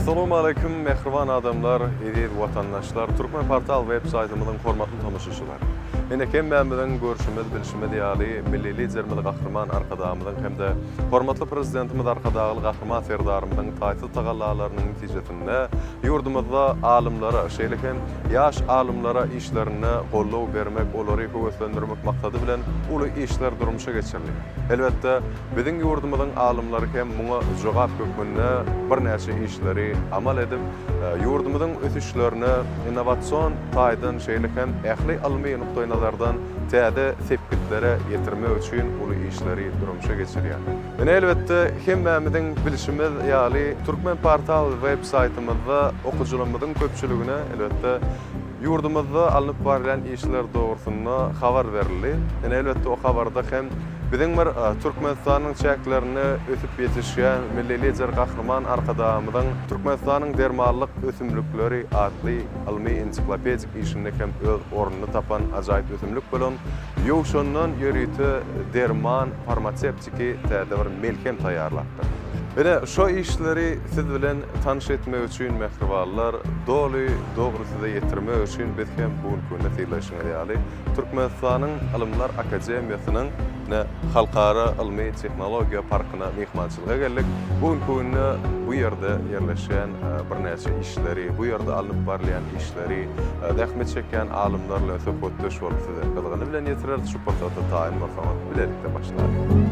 Assalamualeýkum mähriban adamlar, eziz watandaşlar, Türkmen portal web saýtymyzyň hormatly tomaşaçylary. Ine hemmämiziň görşümiz, bilşimiz ýaly, Milli Liderimiz Gahryman Arkadagymyzyň hem-de hormatly Prezidentimiz Arkadagly Gahryman Serdarymyzyň taýsyz tagallalarynyň netijesinde ýurdumyzda alymlara, şeýle hem ýaş alymlara işlerinde goldaw bermek, olary höweslendirmek maksady bilen uly işler durmuşa geçirilýär. Elbetde, biziň ýurdumyzyň alymlary hem muňa jogap hökmünde birnäçe işleri amal edip, ýurdumyzyň ösüşlerine innowasion taýdan, şeýle hem ähli ylmy nukdaýnazardan täze sepgitlere ýetirmek üçin uly işleri durmuşa geçirýär. Ine, elbetde, hemmämiziň bilşimiz ýaly, Türkmenportal web saýtymyzda okyjylarymyzyň köpçüligine, elbetde, ýurdumyzda alnyp barylýan işler dogrusynda habar berildi. Ine, elbetde, o habarda hem biziň bir Türkmenistanyň çäklerinde ösüp ýetişýän Milli Lider Gahryman Arkadagymyzyň Türkmenistanyň dermanlyk ösümlikleri atly ylmy-ensiklopedik işinde hem öz ornuny tapan ajaýyp ösümlik bolan ýowşandan ýörite derman farmasewtiki täze bir melhem taýýarlapdyr. Ine, şo işleri siz bilen tanyş etmek üçin, mähribanlar, doly, dogry size ýetirmek üçin biz hem bu günki günde synlaýşyňyz ýaly, Türkmenistanyň Ylymlar akademiýasynyň ine, Halkara ylmy-tehnologiýa parkyna myhmançylyga geldik. Bu günki günde bu ýerde ýerleşýän birnäçe işleri, bu ýerde alnyp barylýan işleri, zähmet çekýän alymlar bilen söhbetdeş bolup size gyzgyny bilen ýetireris. Şu pursata taýyn bolsaňyz bilelikde başlalyň.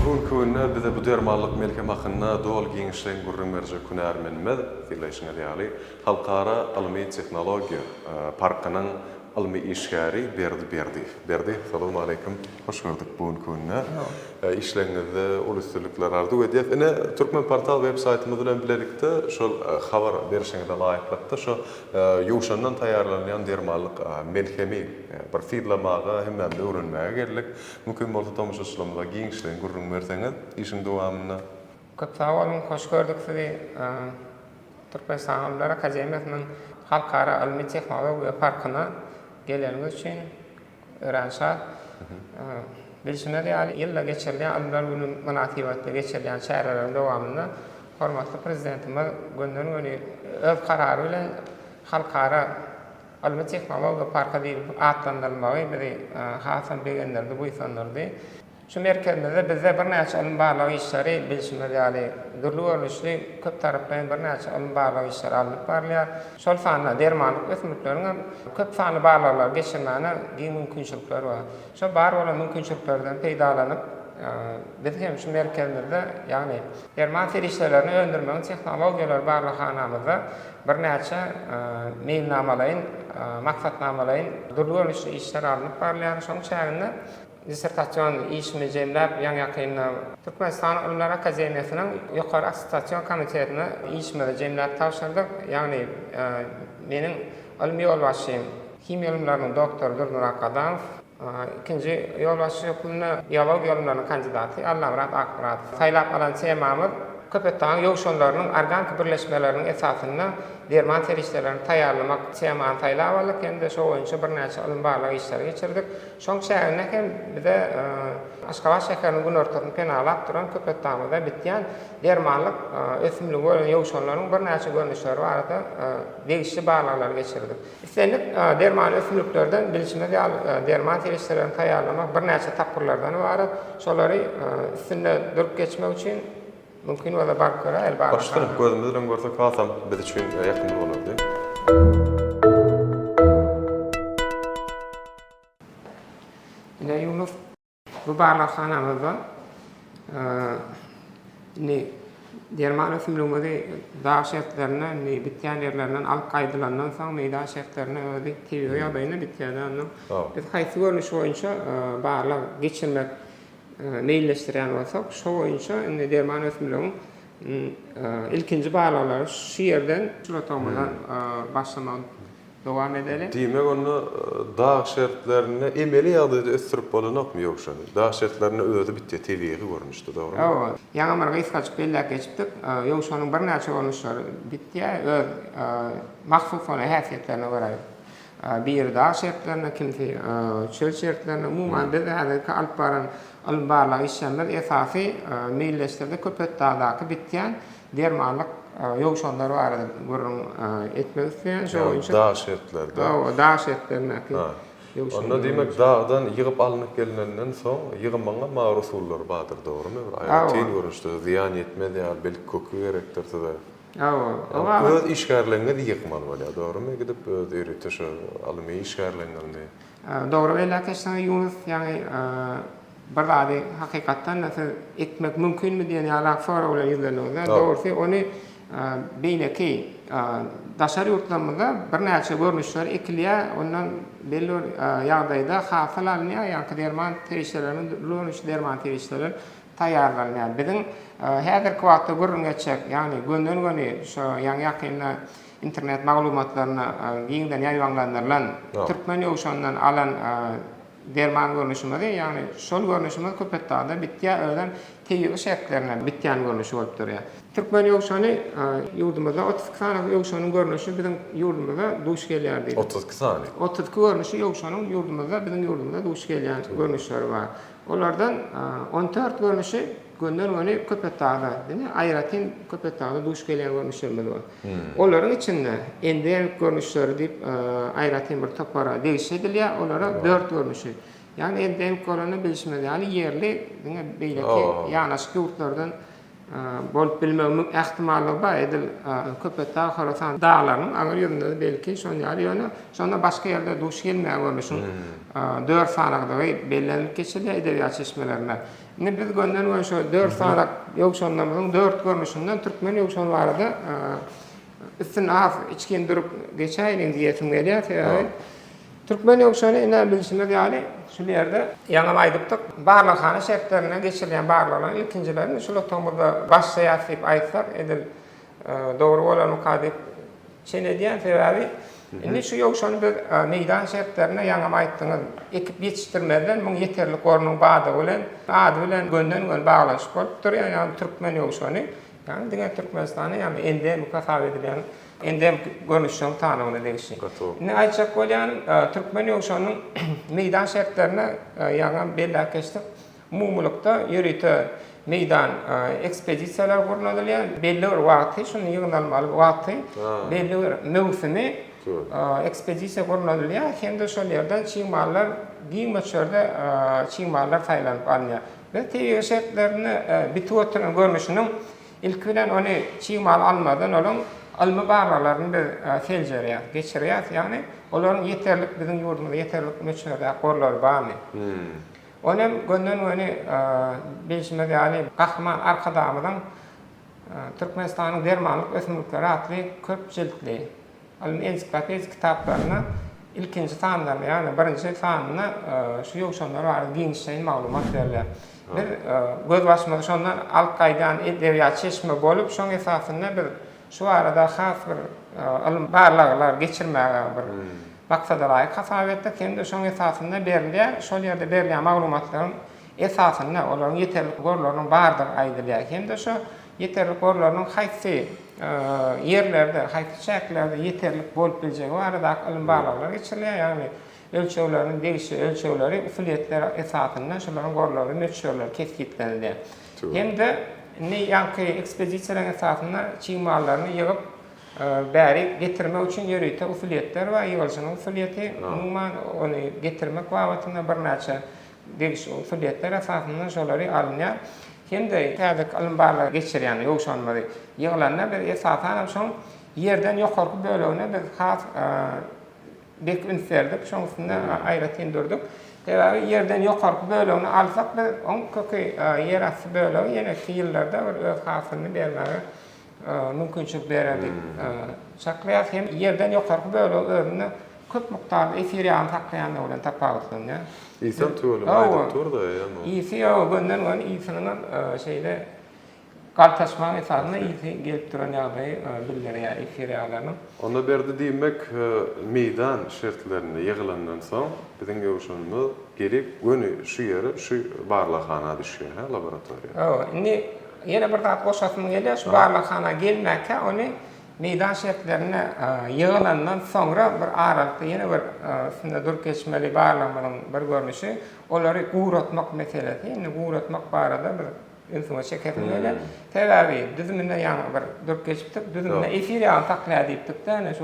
Bu günki günde bize bu dermanlyk melhem hakynda doly giňişleýin gürrüň berjek hünärmenimiz, synlaýşyňyz ýaly, Halkara ylmy-tehnologiýa parkynyň ylmy işgäri Berdi Berdiýew. Berdi, salowmaleýkim, hoş gördük bu günki günde. Işleriňizde uly üstünlikler arzuw edýäs. Ine, Türkmenportal web saýtymyz bilen bilelikde şol habar berşiňize laýyklykda şo ýowşandan taýýarlanylýan dermanlyk melhemi bir synlamaga, hemmämiz öwrenmäge geldik. Mümkin bolsa tomaşaçylarymyza giňişleýin gürrüň berseňiz işiň dowamynda. Köp sag boluň, hoş gördük sizi. Türkmenistan Ylymlar akademiýasynyň Halkara ylmy-tehnologiýa parkyna geleniňiz üçin örän şat. Bilşimiz ýaly, ýylda geçirilýän Ylymlar güni mynasybetli geçirilýän çäreleriň dowamynda hormatly Prezidentimiz gönden-göni öz Karary bilen Halkara ylmy-tehnologiýa parky diýlip atlandyrylmagy bizi hasam begendirdi, buýsandyrdy. Şu merkezimizde bizde birnäçe ylmy-barlag işleri, bilşimiz ýaly, dürli görnüşli, köptaraplaýyn birnäçe ylmy-barlag işleri alnyp barylýar. Şol sanda dermanlyk ösümlikleriň hem köp sanly barlaglary geçirmäne giň mümkinçilikler bar. Şol bar bolan mümkinçiliklerden peýdalanyp, biz hem şu merkezimizde, ýagny derman serişdelerini öndürmegiň tehnologiýalary barlaghanamyzda birnäçe meýilnamalaýyn, maksatnamalaýyn dürli görnüşli işler alnyp barylýar. Şonuň çäginde Dissertasion işimi jemläp, ýaňy-ýakynda Türkmenistanyň Ylymlar akademiýasynyň Ýokary attestasion komitetine işimizi jemläp tabşyrdyk. Ýagny, meniň ylmy ýolbaşçym, himiýa ylymlarynyň doktory Durdymyrat Gadamow, ikinji ýolbaşçy hökmünde biologiýa ylymlarynyň kandidaty Allamyrat Akmyradow. Saýlap alan temamyz Köpetdagyň ýowşanlarynyň organiki birleşmeleriniň esasynda derman serişdelerini taýýarlamak temany saýlap aldyk hem-de şo boýunça birnäçe ylmy-barlag işleri geçirdik. Şoň çäginde hem bize Aşgabat şäheriniň günortasyny penalap duran Köpetdagymyzda bitýän dermanlyk ösümligi bolan ýowşanlaryň birnäçe görnüşleri barada degişli barlaglary geçirdik. Islendik derman ösümliklerden bilşimiz ýaly derman serişdelerini taýýarlamak birnäçe tapgyrlardan ybarat. Şolary üstünde durup geçmek üçin mümkin bolsa baryp göräýeli barlaghana. Başdan gözümiz bilen görsek hasam biz üçin ýakymly bolardy. Ine Ýunus, bu barlaghanamyzda indi derman ösümligimizi dag şertlerinde indi bitýän ýerlerinden alyp gaýdylandan soň meýdan şertlerinde özi tebigy ýagdaýynda bitýär. Ondan biz haýsy görnüş boýunça barlag geçirmek meýilleşdirýän bolsak, şo boýunça indi derman ösümligiň ilkinji barlaglary şu ýerden, şu otagymyzdan başlamagy. Dowam edeli. Diýmek onda dag şertlerinde emeli ýagdaýda ösdürip bolanokmy ýowşany? Dag şertlerinde özi bitýär tebigy görnüşde dogrymy? Hawa. Ýaňam bir gysgajyk belläp geçipdik. Ýowşanyň birnäçe görnüşleri bitýär. Öz mahsus bolan häsiýetlerine görä. Biri dag şertlerinde, kimsi çöl şertlerinde. Umuman biz häzirki alyp baran ylmy-barlag işlerimiz esasy meýilleşdirdik Köpetdagdaky bitýän Dermanlyk ýowşanlar barada gürrüň etmek isleýän şo boýunça. Dag şertlerde. Hawa, dag şertlerindäki ýowşanlar. Onda diýmek dagdan ýygyp alnyp gelnenden soň ýygymyňam agyr usullary bardyr dogrymy? Bir aýratyn görnüşde zyýan ýetmez ýaly belki köki gerekdir size. Hawa. Öz işgärleriňiz ýygmaly bolýar dogrymy? Gidip öz ýörite şo ylmy işgärleriňizmi? Dogry belläp geçdiňiz Ýunus, ýagny bir zady hakykatdan-da siz etmek mümkinmi diýen ýaly sorag bilen ýüzlendiňiz-de. Dogrusy ony beýleki daşary ýurtlarymyzda birnäçe görnüşler ekilýär, ondan belli bir ýagdaýda hasyl alynýar, ýaňky derman serişdeleriniň dürli görnüşli derman serişdeler taýýarlanýar. Biziň häzirki wagtda gürrüň etjek, ýagny gönden-göni şo ýaňy-ýakynda Internet maglumatlarynda giňden ýaýbaňlandyrylan türkmen ýowşanyndan alan derman görnüşimizi, ýagny şol görnüşimiz Köpetdagda bitýär, özem tebigy şertlerinde bitýän görnüşi bolup durýar. Türkmen ýowşany ýurdumyzda 32 sany ýowşanyň görnüşi biziň ýurdumyzda duş gelýär diýdik. 32 sany? 32 görnüşi ýowşanyň ýurdumyzda, biziň ýurdumyzda duş gelýän görnüşleri bar. Olardan 14 görnüşi Gönden-göni Köpetdagda, diňe aýratyn Köpetdagda duş gelýän görnüşlerimiz bar. Olaryň içinde endemik görnüşleri diýip aýratyn bir topara degişli edilýär. Olara dört görnüşi. Ýagny endemik bolanda bilşimiz ýaly ýerli, diňe beýleki ýanaşyk ýurtlardan bolup bilmegi ähtimallygy bar. Edil Köpetdag, Horasan daglarynyň aňry ýüzünde-de belki şon ýaly, ýöne şonda başga ýerde duş gelmeýän görnüşiň dört sanydygy bellenilip geçilýär edebiýat çeşmelerinde. Indi biz gönden-göni şo dört sanak ýowşanlarymyzyň dört görnüşinden türkmen ýowşany barada üstünde has içgin durup geçäýeliň diýesim gelýär. Sebäbi türkmen ýowşany ine bilşimiz ýaly şul ýerde ýaňam aýdypdyk, barlaghana şertlerinde geçirilýän barlaglaryň ilkinjilerini şul otagymyzda başlaýarys diýip aýtsak edil dogry bolarmyka diýip çen edýän. Sebäbi indi şu ýowşany biz meýdan şertlerinde ýaňam aýtdyňyz, ekip ýetişdirmezden muň ýeterlik ornuň bardygy bilen, ady bilen gönden-göni baglanyşyk bolup durýar. Ýagny türkmen ýowşany, ýagny diňe Türkmenistanda, ýagny endemik hasap edilýän endemik görnüşleriň sanawyna degişli. Indi aýtjak bolýanym, türkmen ýowşanynyň meýdan şertlerinde ýaňam belläp geçdik, Umumylykda ýörite meýdan ekspedisiýalar gurnalylýar. Belli bir wagty, şuny ýygnalmaly wagty, belli bir möwsümi ekspedisiýa gurnalylýar hem-de şol ýerden çig mallar giň möçberde çig mallar saýlanyp alynýar. Biz tebigy şertlerinde bitip oturan görnüşiniň ilki bilen ony çig mal almazdan olaň ylmy barlaglaryny biz seljerýäris, geçirýäris. Ýagny olaryň ýeterlik biziň ýurdumyzda ýeterlik möçberdäki gorlary barmy? Ol hem gönden-göni bilşimiz ýaly, Gahryman Arkadagymyzyň Türkmenistanyň dermanlyk ösümlikleri atly köp jiltli ylmy-ensiklopedik kitaplarynda ilkinji sanlarynda, ýagny birinji sanynda şu ýowşanlar barada giňişleýin maglumat berilýär. Biz gözbaşymyzy şondan alyp gaýdýan edebiýat çeşme bolup, şoň esasynda biz Şu barada has bir ylmy barlaglar geçirmäge bir maksada laýyk hasap etdik hem-de şoň esasynda berilýär, şol ýerde berilýän maglumatlaryň esasynda olaryň ýeterlik gorlarynyň bardygy aýdylýar hem-de şo ýeterlik gorlarynyň haýsy ýerlerde, haýsy çäklerde ýeterlik bolup biljegi baradaky ylmy barlaglar geçirilýär, ýagny ölçegleriniň degişli ölçegleri usulyýetler esasynda şolaryň gorlary, möçberleri kesgitlenilýär. Hem-de indi ýaňky ekspedisiýalaryň esasynda çig mallaryny ýygyp, bäri getirmek üçin ýörite usulyýetler bar, ýygylyşynyň usulyýeti, umuman, ony getirmek babatynda birnäçe degişli usulyýetler esasynda şolary alynýar. Hem-de häzirki ylym-barlag geçirýän ýowşanymyzy ýygylanda biz esasanam şoň ýerden ýokarky bölegine biz has Bek üns berdik, şoň üstünde aýratyn durduk. Sebäbi ýerden ýokarky bölegini alsak biz oň köki ýerasty bölegi ýeneki ýyllarda bir öz hasylyny bermäge mümkinçilik berer diýip çaklaýarys. Hem ýerden ýokarky bölegi özünde köp mukdarda efir ýagyny saklaýandygy bilen tapawutlanýar. Ysam tüweleme aýdyp dur-da eýýäm. Ysy ýok, gönden-göni ysynyňam şeýle. Galtaşmagyň esasynda ysy gelip duran ýagdaýy bildirýär efir ýaglarynyň. Onda berdi diýmek meýdan şertlerinde ýygylandan soň biziň ýowşanymyz gelip göni şu ýere şu barlaghana düşýär hä laboratoriýa. Hawa indi ýene bir zat goşasym gelýär şu barlaghana gelmäkä ony meýdan şertlerinde ýygylandan soňra bir aralykda ýene bir üstünde durup geçmeli barlagymyzyň bir görnüşi olary guratmak meselesi indi guratmak barada bir Ünsüňe çekesim gelýär. Sebäbi düzüminde ýaňy bir durup geçipdik. Düzüminde efir ýagyny saklaýar diýipdik-de, ine şu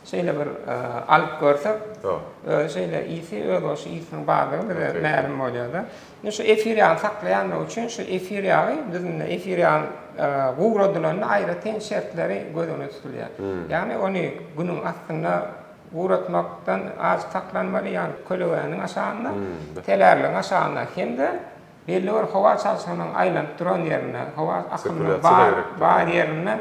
şeýle bir alyp görsek, özi şeýle ysy, özboluşly ysynyň bardygy bize mälim bolýar-da. Indi şu efir ýagyny saklaýanlygy üçin şu efir ýagy düzüminde efir ýagy guradylanda aýratyn şertleri göz öňünde tutulýar. Ýagny ony günüň astynda guratmakdan azajyk saklanmaly, ýagny kölegäniň aşagynda, telärligiň aşagynda hem-de Belli bir howa çalşygynyň aýlanyp duran ýerinde, howa akymynyň bar, bar ýerinde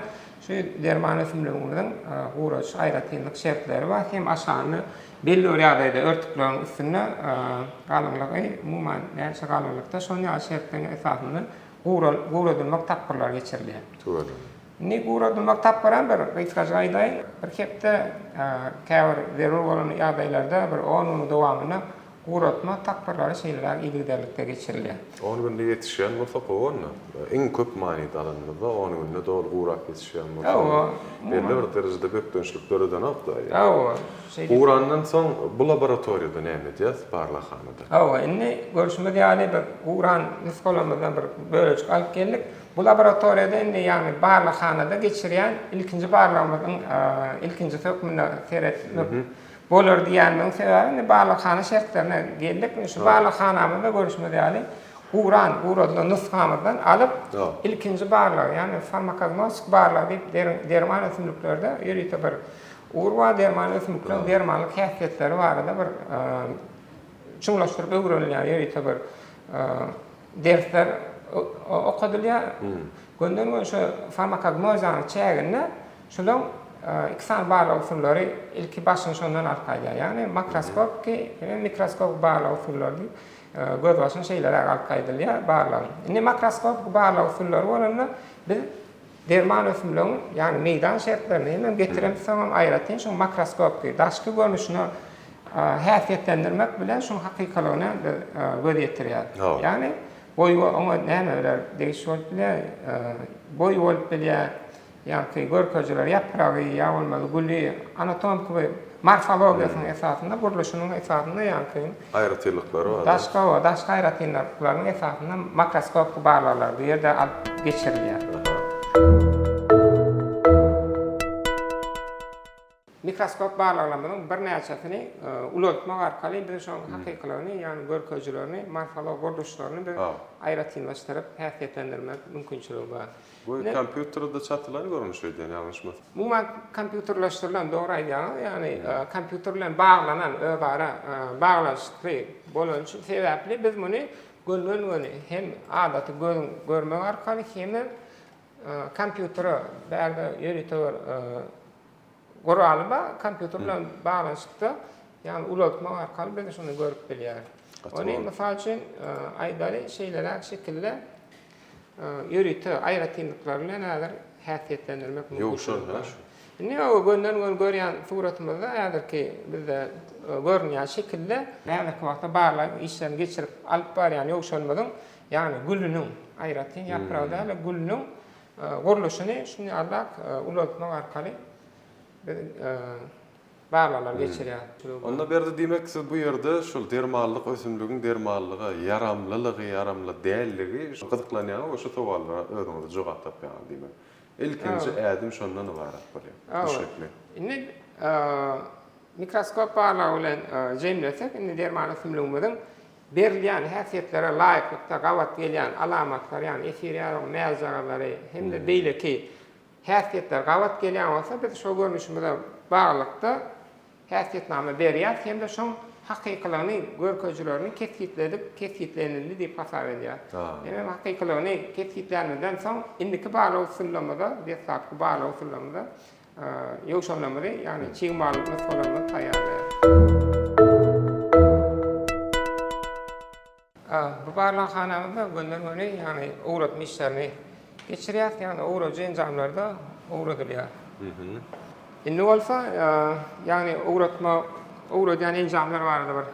şu derman ösümligimiziň guradyş aýratynlyk şertleri bar. Hem aşagynda belli bir ýagdaýda örtükleriň üstünde galyňlygy umuman näçe galyňlykda şonuň ýaly şertleriň esasynda guradylmak tapgyrlary geçirilýär. Tüweleme. Indi guradylmak tapgyram bir gysgajyk aýdaýyn. Bir hepde käbir zerur bolan ýagdaýlarda bir on günüň dowamynda Guratma tapgyrlary şeýleräk yzygiderlikde geçirilýär. On günde ýetişýän bolsa gowy onda. Iň köp manyda alanymyzda on günde doly gurap ýetişýän bolsa Hawa. belli bir derejede bökdençlik döredenok-da. Hawa. Şeýdip. Gurandan soň bu laboratoriýada näme edýäs, barlaghanada? Hawa, indi görşümiz ýaly bir guran nusgalarymyzdan bir bölejik alyp geldik. Bu laboratoriýada indi ýagny barlaghanada geçirýän ilkinji barlagymyzyň ilkinjisi hökmünde seretmek Bolar diýýänimiziň sebäbi indi barlaghana şertlerine geldik. Indi şu barlaghanamyzda görüşimiz ýaly guran, guradylan nusgamyzdan alyp, ilkinji barlag, ýagny farmakognostik barlag diýip derman ösümliklerde ýörite bir ugur bar, derman ösümlikleriň dermanlyk häsiýetleri barada bir çuňlaşdyryp öwrenilýän ýörite bir dersler okadylýar. Gönden-göni şu farmakognoziýanyň çäginde Şulaň iki sany barlag usullary ilki başyny şondan alyp gaýdýar. Ýagny makroskopiki hem mikroskopiki barlag usullary diýip gözbaşyny şeýleräk alyp gaýdylýar barlagyň. Indi makroskopiki barlag usullary bolanda biz derman ösümligiň ýagny meýdan şertlerini hemem getiremsoňam aýratyn şoň makroskopiki daşky görnüşine häsiýetlendirmek bilen şoň hakykalygyna biz göz ýetirýäris. Ýagny boýy oňa nämeler degişli bolup bilýär? Boýy bolup bilýär, Ýagty görkezijiler ýapragy ýa bolmasa güli anatomiki we morfologiýasynyň esasynda, gurluşynyň esasynda ýaňky Aýratynlyklary bar. Daşky we daşky aýratynlyklarynyň esasynda makroskopiki barlaglar bu ýerde alyp geçirilýär. Mikroskop barlaglarymyzyň birnäçesini ulaltmak arkaly biz şonuň hakykylygyny, ýagny görkezijilerini, morfologik gurluşlaryny biz aýratynlaşdyryp häsiýetlendirmek mümkinçiligi bar. Bu kompýuterde çatylan görnüş öýdýän, ýalňyşmasam. Umuman kompýuterleşdirilen, dogry aýdýaňyz, ýagny kompýuter bilen baglanan, özara baglanyşykly bolany üçin sebäpli biz muny gönden-göni hem adaty gözüň görmegi arkaly hemem kompýutere bärde ýörite bir Guraly bar, kompýuter bilen baglanyşykda, ýagny ulaltmak arkaly biz şuny görüp bilýäris. Ony mysal üçin aýdaly, şeýleräk şekilde ýörite aýratynlyklary bilen häzir häsiýetlendirmek mümkinçiligi bar. Indi o gönden-göni görýän suratymyzda häzirki bizde görünýän şekilde häzirki wagtda barlag işlerini geçirip alyp barýan ýowşanymyzyň, ýagny gülüniň, aýratyn ýapragy däl-de, gülüniň Gurluşyny şuny ýalyrak ulaltmak arkaly biz barlaglar geçirýäris. Onda Berdi diýmek siz bu ýerde şol dermanlyk ösümligiň dermanlyga ýaramlylygy ýaramly dälligi gyzyklanýaňyz we şu sowallara özüňize jogap tapýaňyz diýmek. Ilkinji ädim şondan ybarat bolýar. Düşnükli. Indi mikroskop barlagy bilen jemlesek indi derman ösümligimiziň Berilýän häsiýetlere laýyklykda gabat gelýän alamatlar, ýagny efir ýarygy, mäzjagazlary hem-de beýleki häsiýetler gabat gelýän bolsa, biz şol görnüşimize baglylykda häsiýetnama berýäris hem-de şoň hakykylygyny, görkezijilerini kesgitledik, kesgitlenildi diýip hasap edýäris. Hemem hakykylygyny kesgitlänimizden soň indiki barlag usullarymyza, deslapky barlag usullarymyza Ýowşanlarymyzy, ýagny çig mal nusgalarymyzy taýýarlaýarys. Bu barlaghanamyzda gönden-göni, ýagny ugratma işlerini. geçirýäs, ýagny owrajy enjamlarda owradylýar. Indi bolsa, ýagny owratma, owradýan enjamlar barada bir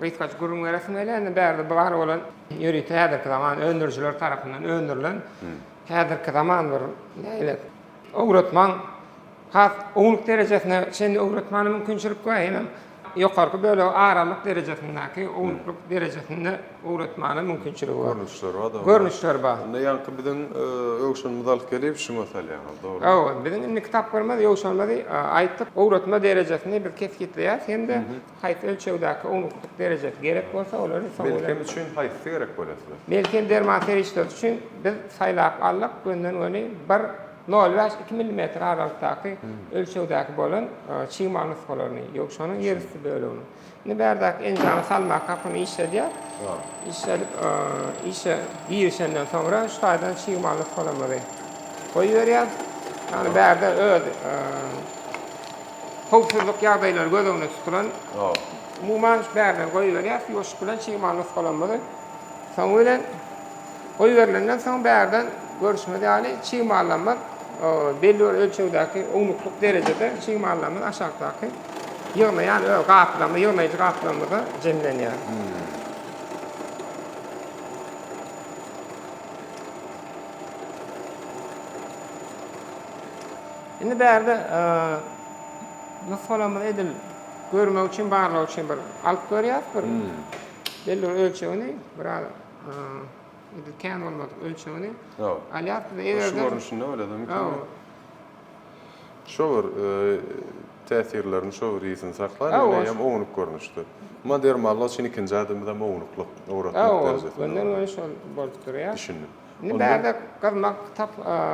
gysgaça gürrüň beresim gelýär. Indi bärde bar bolan ýörite häzirki zaman öndürijiler tarapyndan öndürilen häzirki zaman bir nähili owratmaň has ownuk derejesine çenli owratmana mümkinçilik bar, hemem ýokarky bölegi aralyk derejesindäki ownuklyk derejesinde owratmana mümkinçiligi bar. Görnüşleri bar-da. Görnüşleri bar. Onda ýaňky biziň ýowşanymyzy alyp gelip şuňa salýaňyz, dogrymy? Hawa, biziň indiki tapgyrymyz ýowşanymyzy aýtdyk, owratma derejesini biz kesgitleýäris hem-de haýsy ölçegdäki ownuklyk derejesi gerek bolsa olary soň bilen. Melhem üçin haýsysy gerek bolýar size? Melhem derman serişdesi üçin biz saýlap aldyk gönden-göni bir nol bäş, iki millimetr aralykdaky ölçegdäki bolan çig mal nusgalaryny, ýowşanyň ýerüsti bölegini. Indi bärdäki enjamy salmak gapyny işledýär. Işledip, işe girişenden soňra şu taýdan çig mal nusgalarymyzy goýberýär. Ýagny bärde öz howpsuzlyk ýagdaýlary göz öňünde tutulan. Umuman şu bärden goýberýär, ýuwaşlyk bilen çig mal nusgalarymyzy. Soňy bilen Goýberilenden soň bärden görşüňiz ýaly çig mallarymyz belli bir ölçegdäki ownuklyk derejede çig mallarymyz aşakdaky ýygnaýan öz gaplarymyz, ýygnaýjy gaplarymyzda jemlenýär. Indi bärde nusgalarymyzy edil görmek üçin, barlag üçin bir alyp görýäris bir belli bir ölçegini biraz Edil kän bolmadyk ölçegini alýarys biz. Eger-de şu görnüşinde bolýar-da. Şo bir täsirlerini, şo bir ýygyny saklar, ýöne hem ownuk görnüşde. Emma dermanlyk üçin ikinji adymyzam ownuklyk, owratmak derejesinde. Gönden-göni şol bolup durýar. Düşündim. Indi bärde gyzmak,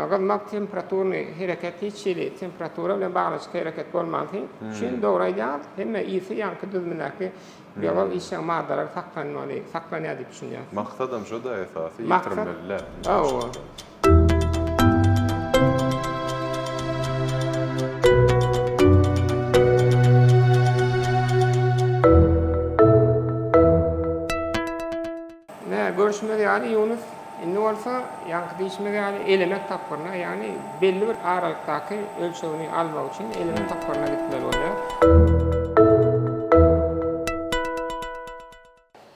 gyzmak temperaturny hereket hiç hili temperatura bilen baglanyşykly hereket bolmansoň üçin dogry aýdýaňyz, hemme ysy ýaňky düzümindäki Biologik işjeň maddalar saklanmaly, saklanýar diýip düşünýäris. Maksadam şo-da esasy, ýitirmeli däl. Hawa. Ine, görşümiz ýaly, Ýunus indi bolsa, ýaňky diýşimiz ýaly, elemek tapgyryna, ýagny belli bir aralykdaky ölçegini almak üçin eleme tapgyryna gitmeli bolýar.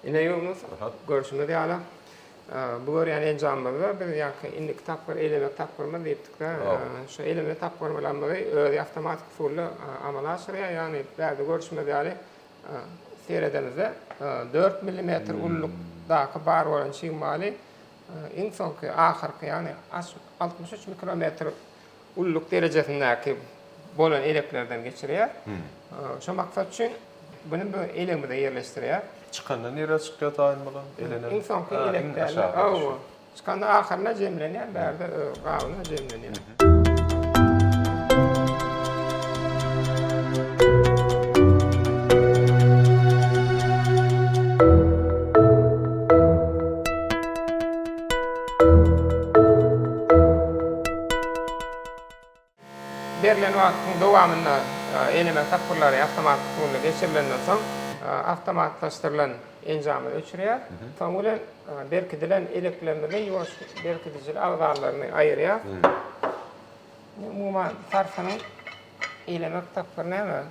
Ine, Ýunus, görşümiz ýaly, bu görýän enjamymyzda biz ýaňky indiki tapgyr elemek tapgyrymyz diýipdik-de, şu eleme tapgyrymyzy özi awtomatik usulda amala aşyrýar, ýagny bärde görşümiz ýaly, Seredenizde, dört millimetr ululykdaky bar bolan çig maly iň soňky, ahyrky, ýagny 63 mikrometr ululyk derejesindäki bolan eleklerden geçirýär. Şo maksat üçin buny bu elegimize ýerleşdirýär. Çykanda nirä çykýar taýyn bolan, elenen? Iň soňky elekde. Hawa. Çykanda ahyryna jemlenýär, bärde gabyna jemlenýär. Berlen wagtyň dowamynda eleme tapgyrlary awtomatik usulda geçirilenden soň, awtomatlaşdyrylan enjamy öçürýär. Soň bilen berkidilen eleklerimizi ýuwaş berkidijili abzallaryny aýyrýar. Umuman, sarsynyň elemek tapgyry näme?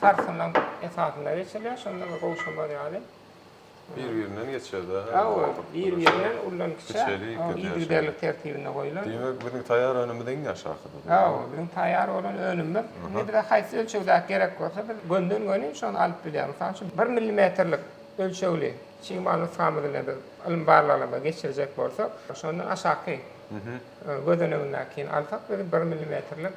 Sarsynyň esasynda geçirilýär, şonda bir gowşamaz ýaly. Bir-birinden geçýär-dä. Hawa, bir-birinden uldan kiçä, yzygiderlik tertibinde goýlan. Diýmek, biziň taýýar önümimiz iň aşakydyr. Hawa, biziň taýýar bolan önümimiz. Indi bize haýsy ölçegdäki gerek bolsa, biz gönden-göni şony alyp bilýäris. Mysal üçin, bir millimetrlik ölçegli çig mal nusgamyz bilen biz ylmy barlaglarymyzy geçirjek bolsak, şondan aşaky gözenegindäkini alsak, biz bir millimetrlik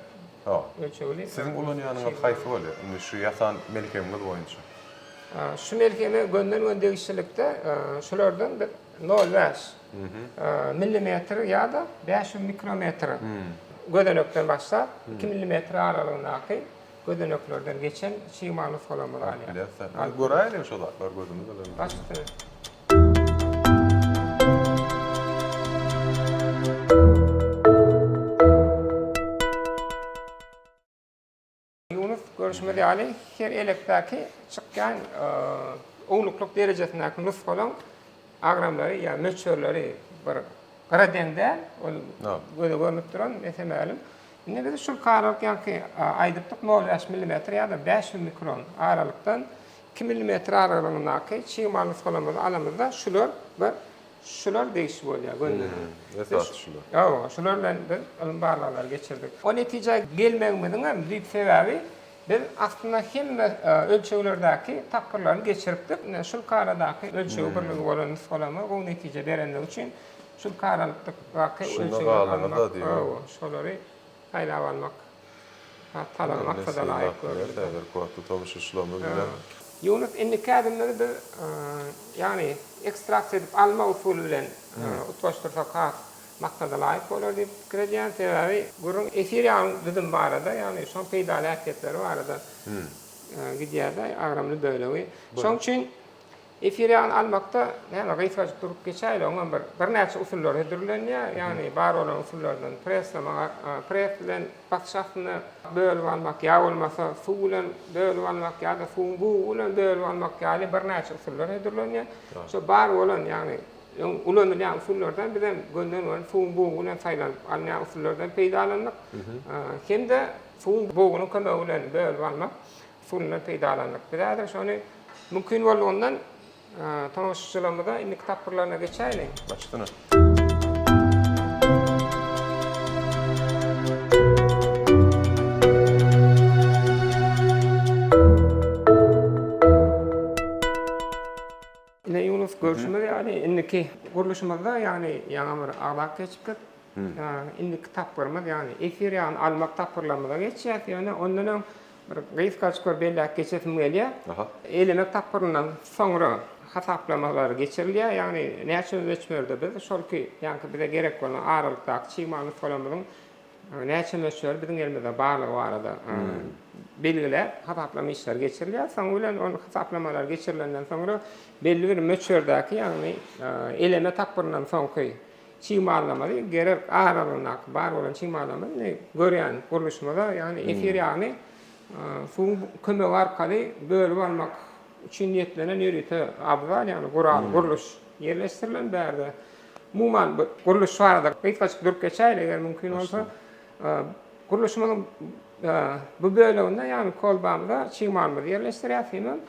ölçegli. Siziň ulanýanyňyz haýsy bolýar? Indi şu ýasan melhemiňiz boýunça. Şu melheme gönden-göni degişlilikde şulardan biz nol bäş millimetr ýa-da 500 mikrometr gözenekden başlap, 2 millimetr aralygyndaky gözeneklerden geçen çig mal nusgalarymyzy alýarys. Bilýäs. Göräýeliň şo zatlary gözümiz bilen. Baş üstüne. Ýunus, görşümiz ýaly, her elekdäki çykýan ownuklyk derejesindäki nusgalaryň agramlary ýa möçberleri bir. Gyra deň däl, ol göze görnüp duran mese-mälim. Indi biz şul aralyk ýaňky aýdypdyk nol bäş millimetr ýa-da 500 mikron aralykdan 2 millimetr aralygyndaky çig mal nusgalarymyzy alamyzda şular we şular degişli bolýar gönden. Esasy şular. Hawa, şular bilen biz ylmy barlaglary geçirdik. O netijä gelmegimiziň hem düýp sebäbi Biz aslynda hemme ölçeglerdäki tapgyrlaryny geçiripdik. Ine, şul karadaky ölçegi birligi bolan nusgalama gowy netije berenligi üçin şul karalykdaky ölçegleri almak, hawa, şolary saýlap almak has talaba maksada laýyk görüldi. Ýunus, indiki ädimleri biz, ýagny ekstraksiýa edip almak usuly bilen utgaşdyrsak has maksada laýyk bolar diýip pikir edýän. Sebäbi gürrüň efir ýagyň düzümi barada, ýagny şoň peýdaly häsiýetleri barada gidýär-de, agramly bölegi. Şoň üçin efir ýagyny almakda näme gysgajyk durup geçäýeli, oňam bir birnäçe usullar hödürlenýär. Ýagny bar bolan usullardan preslemek, pres bilen basyş astynda bölüp almak ýa bolmasa suw bilen bölüp almak ýa-da suwuň bugy bilen bölüp almak ýaly birnäçe usullar hödürlenýär. Şo bar bolan, ýagny Öň ulanylýan usullardan bizem gönden-göni suwuň bugy bilen saýlanyp alynýan usullardan peýdalandyk. Hem-de suwuň bugunyň kömegi bilen bölüp almak usulyndan peýdalandyk. Biz häzir şony mümkin boldugyndan tomaşaçylarymyza indiki tapgyrlaryna geçäýeliň. Başyna. Ine Ýunus görşümiz ýaly indiki gurluşymyzda ýagny ýaňa bir agzap geçipdik. Indiki tapgyrymyz ýagny efir ýagyny almak tapgyrlarymyza geçýäs. Ýöne ondan öň bir gysgajyk bir belläp geçesim gelýär. Elemek tapgyryndan soňra hasaplamalar geçirilýär. Ýagny näçe möçberde biz şolky ýaňky bize gerek bolan aralykdaky çig mal nusgalarymyzyň Näçe möçberi biziň elimizde barlygy barada belgiläp, hasaplama işleri geçirilýär. Soňy bilen ol hasaplamalar geçirilenden soňra belli bir möçberdäki, ýagny eleme tapgyryndan soňky çig mallarymyzy gerek aralygyndaky bar bolan çig mallarymyzy indi görýän gurluşymyza, ýagny efir ýagyny suwuň kömegi arkaly bölüp almak üçin niýetlenen ýörite abzal, ýagny gural, gurluş ýerleşdirilen bärde. Umuman, bu gurluş barada gysgajyk durup geçäýeli, eger mümkin bolsa. Gurluşymyzyň bu böleginde, ýagny kolbamyza çig malymyzy ýerleşdirýäris, hemem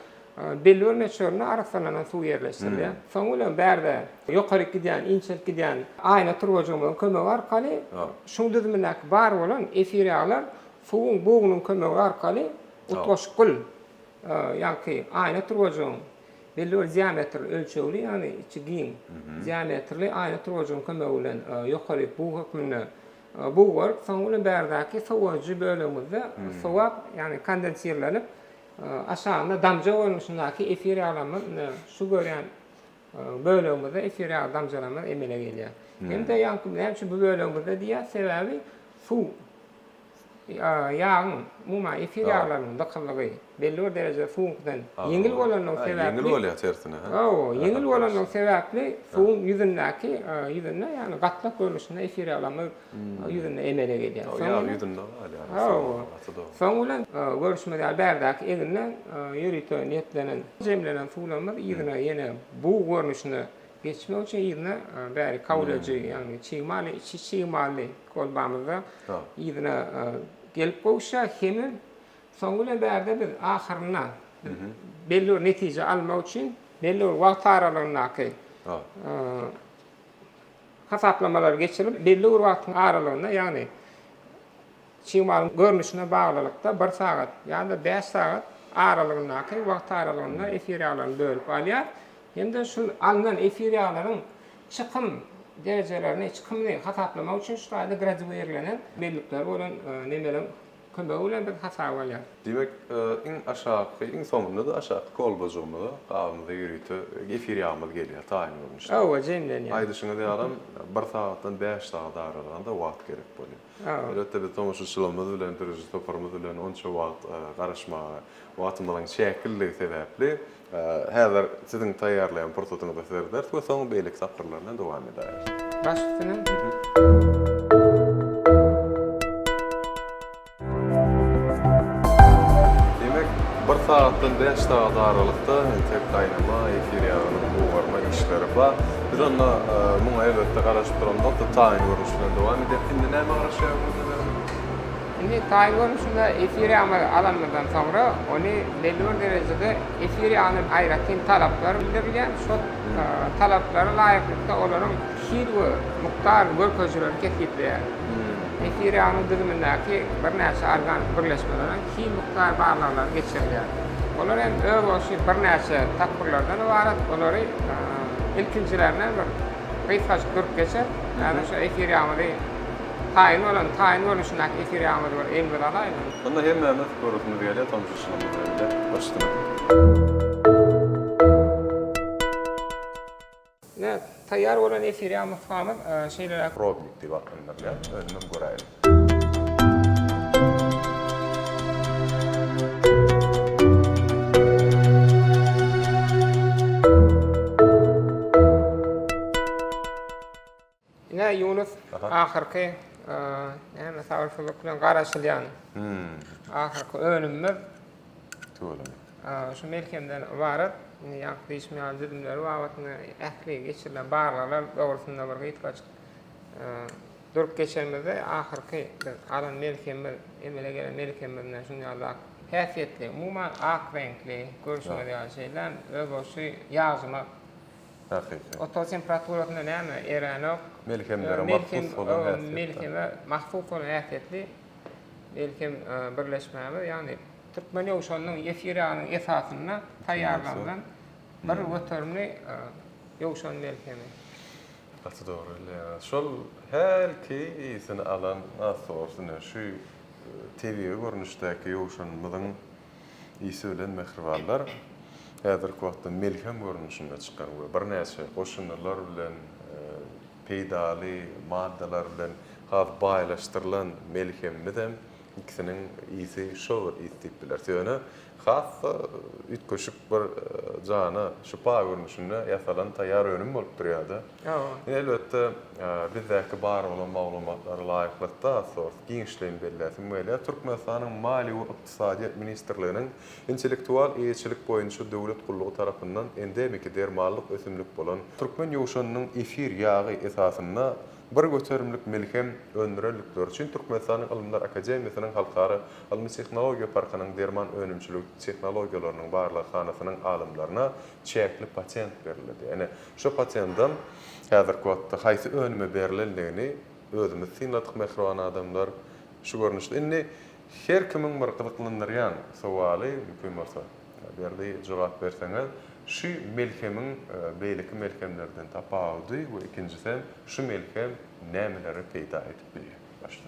belli bir möçberinde arassalanan suw ýerleşdirilýär. Soňy bilen bärde ýokaryk gidýän, inçelip gidýän aýna turbajygymyzyň kömegi arkaly şuň düzümindäki bar bolan efir ýaglar suwuň bugunyň kömegi arkaly utgaşykgyl, ýagty aýna turbajygyň Belli bir diametrli ölçegli, ýagny içi giň diametrli aýna turbajygyň kömegi bilen ýokary bug hökmünde bug baryp, soňy bilen bärdäki sowaýjy bölegimizde sowap, ýagny kondensirlenip, aşagynda damja görnüşindäki efir ýaglarymyz ine şu görýän bölegimizde efir ýag damjalarymyz emele gelýär. Hem-de ýaňky näme üçin bu bölegimizde diýýäs, sebäbi suw Ýagyň, umuman, efir ýaglarynyň dykyzlygy belli bir derejede suwuňkydan ýeňil bolanlygy sebäpli, Ýeňil bolýar tersine, hä? Hawa, ýeňil bolanlygy sebäpli suwuň ýüzündäki, ýüzünde, ýagny gatlak görnüşinde efir ýaglarymyz ýüzünde emele gelýär. Ýag ýüzünde galýar. Hawa. Soň bilen görşümiz ýaly bärdäki eginde ýörite niýetlenen jemlenen suwlarymyz yzyna ýene bug görnüşinde Geçmek üçin yzyna bäri kawlajy, ýagny çig maly, içi çig mally kolbamyzda yzyna gelip gowuşýar. Hemem soň bilen bärde biz ahyrynda belli bir netije almak üçin belli bir wagt aralygyndaky hasaplamalary geçirip, belli bir wagtyň aralygynda, ýagny Çig malyň görnüşine baglylykda bir sagat ýa-da bäş sagat aralygyndaky wagt aralygynda efir ýaglaryny bölüp alýar hem-de şul alnan efir ýaglaryň çykym derejelerini, çykymyny hasaplamak üçin şu taýda graduirlenen bellikleri bolan nemeleň kömegi bilen biz hasaba alýarys. Diýmek, iň aşaky, iň soňunda-da aşaky kolbajygymyza, gabymyza ýörite efir ýagymyz gelýär taýyn görnüşde. Hawa, jemlenýär. Aýdyşyňyz ýalam, bir sagatdan bäş sagat aralygynda wagt gerek bolýar. Elbetde biz tomaşaçylarymyz bilen, döredijilik toparymyz bilen onça wagt garaşmaga wagtymyzyň çäkliligi sebäpli, häzir siziň taýýarlaýan pursatyňyza serederis we soň beýleki tapgyrlaryna dowam edäris. Baş üstüne. Diýmek. Bir sagatdan bäş sagat aralykda entek gaýnama, efir ýagynyň bugarma işleri bar. Biz onda muňa elbetde garaşyp duramzok-da, taýyn görnüş bilen dowam edýäris. Indi näme garaşýar bize? Indi taýyn görnüşinde efir ýagyny alanymyzdan soňra, ony belli bir derejede efir ýagyna aýratyn talaplar bildirilýär. Şol talaplara laýyklykda olaryň hil we mukdar görkezijilerini kesgitleýär. Efir ýagynyň düzümindäki birnäçe organiki birleşmeleriň hil mukdar barlaglary geçirilýär. Olar hem özboluşly birnäçe tapgyrlardan ybarat. Olary ilkinjilerine bir gysgajyk durup geçer. Häzir şu efir ýagymyzy taýyn bolan, taýyn görnüşindäki efir ýagymyzy bir elimize alaýlyň. Onda hemmämiz göresimiz gelýär, tomaşaçylarymyz bilen bile. Baş üstüne. Ine, taýýar bolan efir ýag nusgamyz şeýleräk. Probnik diýip atlandyrylýar. Önümem göräýeliň. Ine, Ýunus, ahyrky, näme, sabyrsyzlyk bilen garaşylýan ahyrky önümimiz. Tüweleme. Şu melhemden ybarat. Indi ýaňky diýşim ýaly düzümleri babatynda ähli geçirilen barlaglar dogrusynda bir gysgajyk durup geçenimizde ahyrky biz alan melhemimiz, emele gelen melhemimiz ine şunuň ýaly ak häsiýetli, umuman ak reňkli, görşüňiz ýaly şeýle özboluşly ýagjymak. Hakyky. Otag temperaturasynda näme eränok. Melhemlere mahsus bolan häsiýetli. Melheme mahsus bolan häsiýetli melhem birleşmämiz, ýagny Türkmen ýowşanynyň efir ýagynyň esasynda taýýarlanylan bir göterimli ýowşan melhemi. Gaty dogry bilýäňiz. Şol hälki ysyny alan has dogrusy ine şu tebigy görnüşdäki ýowşanymyzyň ysy bilen mähribanlar häzirki wagtda melhem görnüşinde çykan we birnäçe goşundylar bilen peýdaly maddalar bilen has baýlaşdyrylan melhemimizem Ikisiniň ysy şo bir ys diýip bileris. Ýöne has-da üýtgeşik bir jana şypa görnüşinde ýasalan taýýar önüm bolup durýar-da. Indi elbetde bizdäki bar bolan maglumatlara laýyklykda has dogrusy giňişleýin belläsim gelýär. Türkmenistanyň Maliýe we ykdysadyýet ministrliginiň Intellektual eýeçilik boýunça döwlet gullugy tarapyndan endemiki dermanlyk ösümlik bolan türkmen ýowşanynyň efir ýagy esasynda Bir göterimlik melhem öndürenlikleri üçin Türkmenistanyň Ylymlar akademiýasynyň Halkara ylmy-tehnologiýa parkynyň derman önümçiligi tehnologiýalarynyň barlaghanasynyň alymlaryna çäkli patent berildi. Ine, şo patendem häzirki wagtda haýsy önüme berlendigini özümiz synladyk mähriban adamlar şu görnüşde. Indi her kimiň bir gyzyklandyrýan sowaly mümkin bolsa. Berdi, jogap berseňiz, şu melhemiň beýleki melhemlerden tapawudy we ikinjisem şu melhem nämelere peýda edip bilýär? Başda.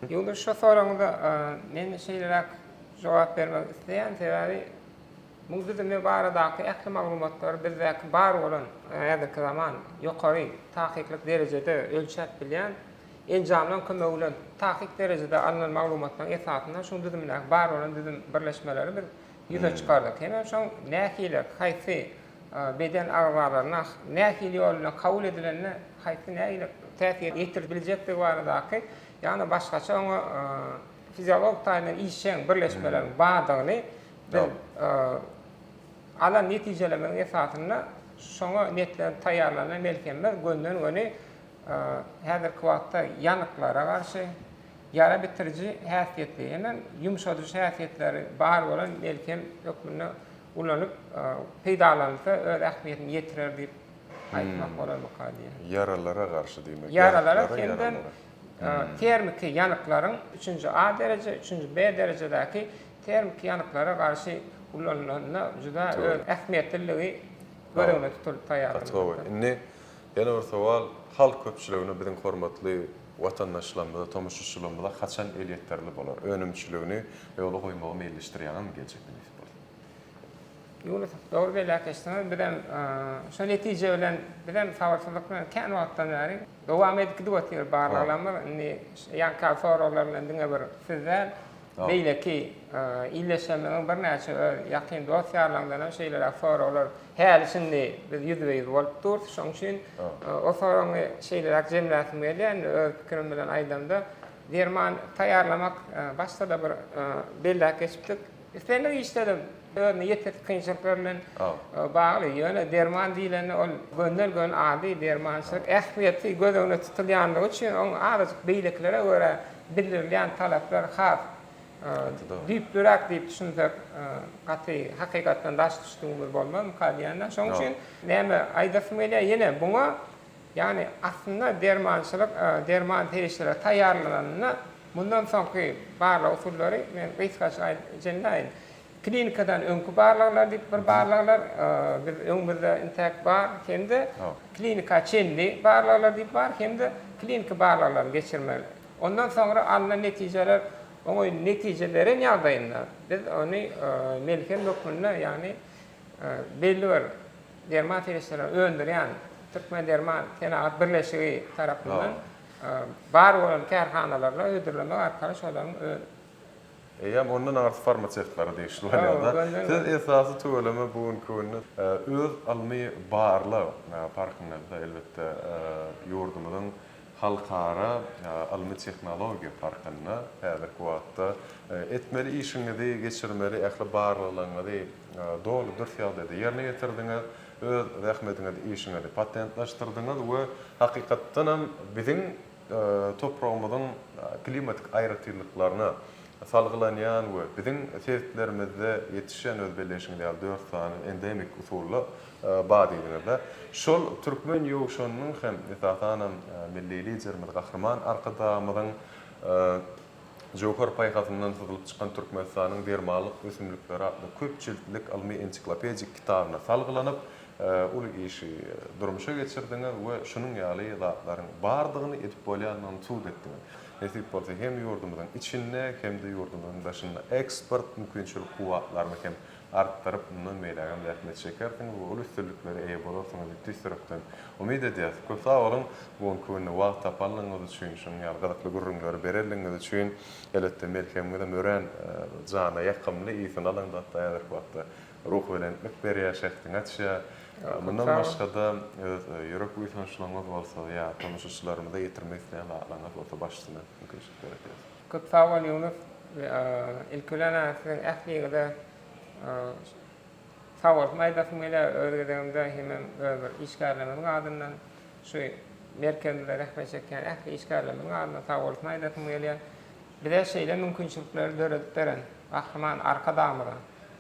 Ýoldaş şo soragyňyza men şeýleräk jogap bermek isleýän, sebäbi muň düzümi baradaky ähli maglumatlary bizdäki bar bolan häzirki zaman ýokary takyklyk derejede ölçäp bilýän enjamlaryň kömegi bilen takyk derejede alnan maglumatlaryň esasynda şuň düzümindäki bar bolan düzüm birleşmeleri biz ýüze çykardyk. Hemem şoň nähili, haýsy beden agzalaryna nähili ýol bilen kabul edilende haýsy nähili täsir ýetirip biljekdigi baradaky, ýagny başgaça oňa fiziologik taýdan işjeň birleşmeleriň bardygyny biz alan netijelerimiziň esasynda şoňa niýetlenip taýýarlanan melhemimiz gönden-göni häzirki wagtda ýanyklara garşy, ýara bitiriji häsiýetli hemem ýumşadyjy häsiýetleri bar bolan melhem hökmünde ulanyp peýdalanylsa öz ähmiýetini ýetirer diýip aýtmak bolarmyka diýýän. Ýaralara garşy diýmek. Ýaralara hem-de termiki ýanyklaryň üçünji A dereje, üçünji B derejedäki termiki ýanyklara garşy ulanylanda juda öz ähmiýetliligi göz öňünde tutulyp taýýarlanylýar. Gaty gowy. Indi ýene bir sowal, halk köpçüligine biziň hormatly Watandaşlarymyza, tomaşaçylarymyza haçan elýeterli bolar? Önümçiligini ýola goýmagy meýilleşdirýäňizmi geljekde nesip bolsa? Ýunus, dogry belläp geçdiňiz. Bizem şo netije bilen, bizem sabyrsyzlyk bilen kän wagtdan bäri dowam edip gidip otyr barlaglarymyz. Indi ýaňky soraglar bilen diňe bir siz däl, Beýleki ildeşlerimiziň birnäçe öz ýakyn dost-ýarlaryndan hem şeýleräk soraglar häli-şindi biz ýüzbe-ýüz bolup durus. Şonuň üçin o soragyňy şeýleräk jemläsim gelýär. Indi öz pikirim bilen aýdamda, derman taýýarlamak başda-da bir belläp geçipdik. Islendik işde-de özüne ýetesi kynçylyklar bilen bagly. Ýöne derman diýlende ol gönden-göni ady dermançylyk ähmiýeti göz öňünde tutulýanlygy üçin oň azajyk beýlekilere görä bildirilýän talaplar has düýplüräk diýip düşünsek gaty hakykatdan daş düşdügimiz bolmazmyka diýýän-de. Şonuň üçin näme aýdasym gelýär, ýene buňa ýagny aslynda dermançylyk derman serişdeleri taýýarlananda mundan soňky barlag usullary men gysgaça aýdyp jemläýin. Klinikadan öňki barlaglar diýip bir barlaglar biz öňümizde intäk bar hem-de klinika çenli barlaglar diýip bar hem-de kliniki barlaglaryny geçirmeli. Ondan soňra alnan netijeler oňaýly netije beren ýagdaýynda biz ony melhem hökmünde ýagny belli bir derman serişdelerini öndürýän Türkmenderman senagat birleşigi tarapyndan bar bolan kärhanalara hödürlemek arkaly şolaryň Eýýäm ondan aňyrsy farmasewtlere degişli bolýar-da. Siz esasy tüweleme bu günki günde öz ylmy barlag parkyňyzda elbetde ýurdumyzyň Halkara ylmy-tehnologiýa parkynda häzirki wagtda etmeli işiňizi, geçirmeli ähli barlaglaryňyzy doly dürs ýagdaýda ýerine ýetirdiňiz, öz zähmetiňizi, işiňizi patentlaşdyrdyňyz we hakykatdanam biziň topragymyzyň klimatik aýratynlyklaryna salgylanýan we biziň sebitlerimizde ýetişýän öz belleýşiňiz ýaly dört sany endemik usulda bar diýdiňiz-de. Şol türkmen ýowşanynyň hem esasanam Milli Liderimiz Gahryman Arkadagymyzyň jöwher paýhasyndan syzylyp çykan Türkmenistanyň dermanlyk ösümlikleri atly köp jiltlik ylmy-ensiklopedik kitabyna salgylanyp, uly işi durmuşa geçirdiňiz we şunuň ýaly zatlaryň bardygyny, edip bolýandygyny subut etdiňiz. Nesip bolsa hem ýurdumyzyň içinde, hem-de ýurdumyzyň daşynda eksport mümkinçilik kuwwatlaryny hem artdyryp, mundan beýlägem zähmet çekersiňiz we uly üstünliklere eýe bolarsyňyz diýip tüýs ýürekden umyt edýäs. Köp sag boluň, bu günki günde wagt tapanlygyňyz üçin, şunuň ýaly gyzykly gürrüňleri berenligiňiz üçin. Elbetde, melhemiňizem örän jana ýakymly, ysyny alaňda hatda häzirki wagtda ruhubelentlik berýär, şähdiňi açýar. Mundan başga-da, öz ýürek buýsançlygyňyz bolsa ýa tomaşaçylarymyza ýetirmek isleýän zatlaryňyz bolsa baş üstüne mümkinçilik döredýäs. Köp sag bol Ýunus. Ilki bilen-ä siziň ähliňize sag bolsun aýdasym gelýär öz gezegimde hemem öz bir işgärlerimiziň adyndan şu merkezimizde zähmet çekýän ähli işgärlerimiziň adyndan sag bolsun aýdasym gelýär. Bize şeýle mümkinçilikleri döredip beren Gahryman Arkadagymyza,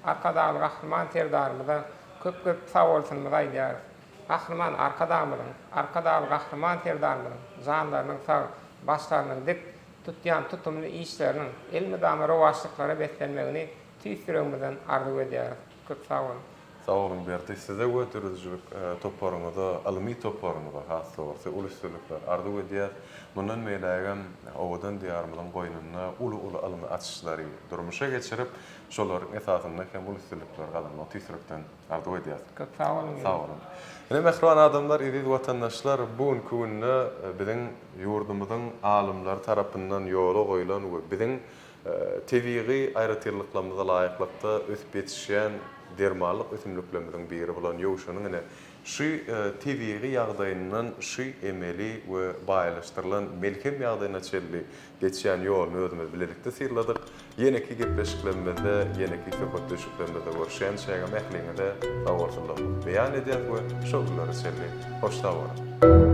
Arkadagly Gahryman Serdarymyza köp-köp sagbolsunymyzy aýdýarys. Gahryman Arkadagymyzyň, Arkadagly Gahryman Serdarymyzyň janlarynyň sag, başlarynyň dik, tutýan tutumly işleriniň elmydama rowaçlyklara beslenmegini tüýs ýüregimizden arzuw edýäris. Köp sag boluň! Sag boluň Berdi, size we döredijilik toparyňyza, ylmy toparyňyza has dogrusy uly üstünlikler arzuw edýäs. Mundan beýlägem owadan Diýarymyzyň goýnunda uly-uly ylmy açyşlary durmuşa geçirip, şolaryň esasynda hem uly üstünlikleri gazanmagy tüýs ýürekden arzuw edýäs. Köp sag boluň. Sag boluň. Ine mähriban adamlar, eziz watandaşlar, bu günki günde biziň ýurdumyzyň alymlary tarapyndan ýola goýlan we biziň Tebigy aýratynlyklarymyza laýyklykda ösüp ýetişýän dermanlyk ösümliklerimiziň biri bolan ýowşanyň ine, şu tebigy ýagdaýyndan şu emeli we baýlaşdyrylan melhem ýagdaýyna çenli geçýän ýoluny özümiz bilelikde synladyk. Ýeneki gepleşiklerimizde, ýeneki söhbetdeşliklerimizde görüşýänçägem ähliňize sagbolsunlygymyzy beýan edýäs we şol günlere çenli hoş sag boluň!